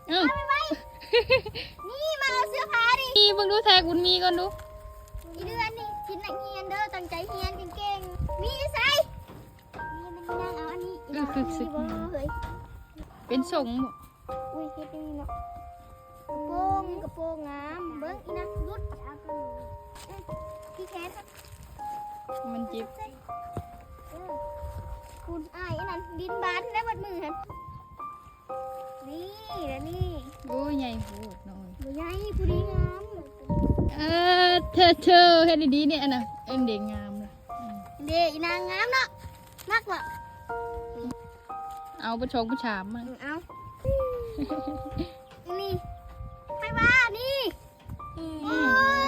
ເອົ້າ ເອົາໄປໄວ້ ນີ້ ມາເອົາເສື້ອຜ້ານີ້ ນີ້ ເບິ່ງດູ ແທກບຸນມີກ່ອນດູ ອີເດືອນນີ້ ຊິນັກຮຽນເດີ ຕັ້ງໃຈຮຽນເກັ່ງໆ ມີຢູ່ໃສ? ນີ້ມັນຍັງເອົາອັນນີ້ ເອີ ຄື ຄື ເອີ ເປັນຊົງບໍ່? ອຸ້ຍ ເຮັດຈັ່ງນີ້ເນາະ ກະໂປງ ກະໂປງງາມ ເບິ່ງອີ່ນະ ຫຼຸດ ທີ່ແຂນ ມັນເຈັບ ເອີ ຄຸນອ້າຍ ອັນນັ້ນ ດິນບານແລ້ວໝົດມືຫັ້ນ ນີ້ ແລ້ວນີ້ ໂອ້ຍ ໃຫຍ່ໂພດນ້ອຍ ບໍ່ໃຫຍ່ ພໍດີງາມ ເອີ ເທີ ເທີ ເຮັດດີໆ ນີ້ ອັນນ່ະ ເອີ ເດ້ງາມເດ້ ອີນາງງາມເນາະ ມັກບໍ່? ເອົາໄປສອງໄປສາມມັນ ເອົາ ນີ້ ໃຜວ່ານີ້ ອືມ ໂອ້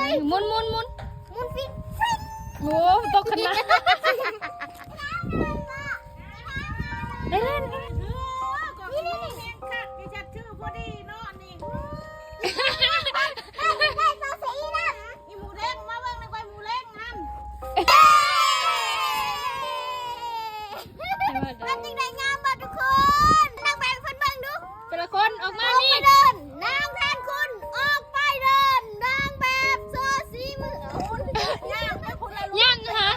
ຍ ໝຸນໆໆ ໝຸນຟິງ ໂອ້ ຕົກຂະໜາດ ໄດ້ແລ້ວ ນີ້ ນີ້ ນີ້ ຄັກ ນີ້ຈັດຖືພໍດີເນາະ ນີ້ ໄດ້ຕົວສີດຳ ອີ່ໝູແດງ ມາເບິ່ງໃນໃບໝູແດງນັ້ນ ເປັນຈັ່ງໃດ ງາມບໍ່ທຸກຄົນ? ນາງແບບເພິ່ນເບິ່ງດູ ແຕ່ລະຄົນອອກມາ ອອກໄປນີ້ ເດີນ ນາງແທນຄຸນ ອອກໄປເດີນ ນາງແບບໂຊສີມື ເອົາ ຍ່າງຫາ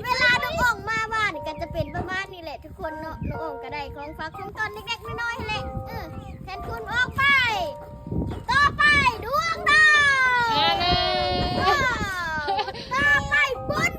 ເວລານ້ອງອອງມາບ້ານກໍຈະເປັນປະມານນີ້ແຫຼະທຸກຄົນເນາະ ນ້ອງອອງກໍໄດ້ຂອງຝາກຂອງຕ້ອນເລັກໆ ນ້ອຍໆ ຫັ້ນແຫຼະ ເອີ ແທນຄຸນອອກໄປ ຕໍ່ໄປດວງດາວ ມາເລີຍ ຕໍ່ໄປບຸນ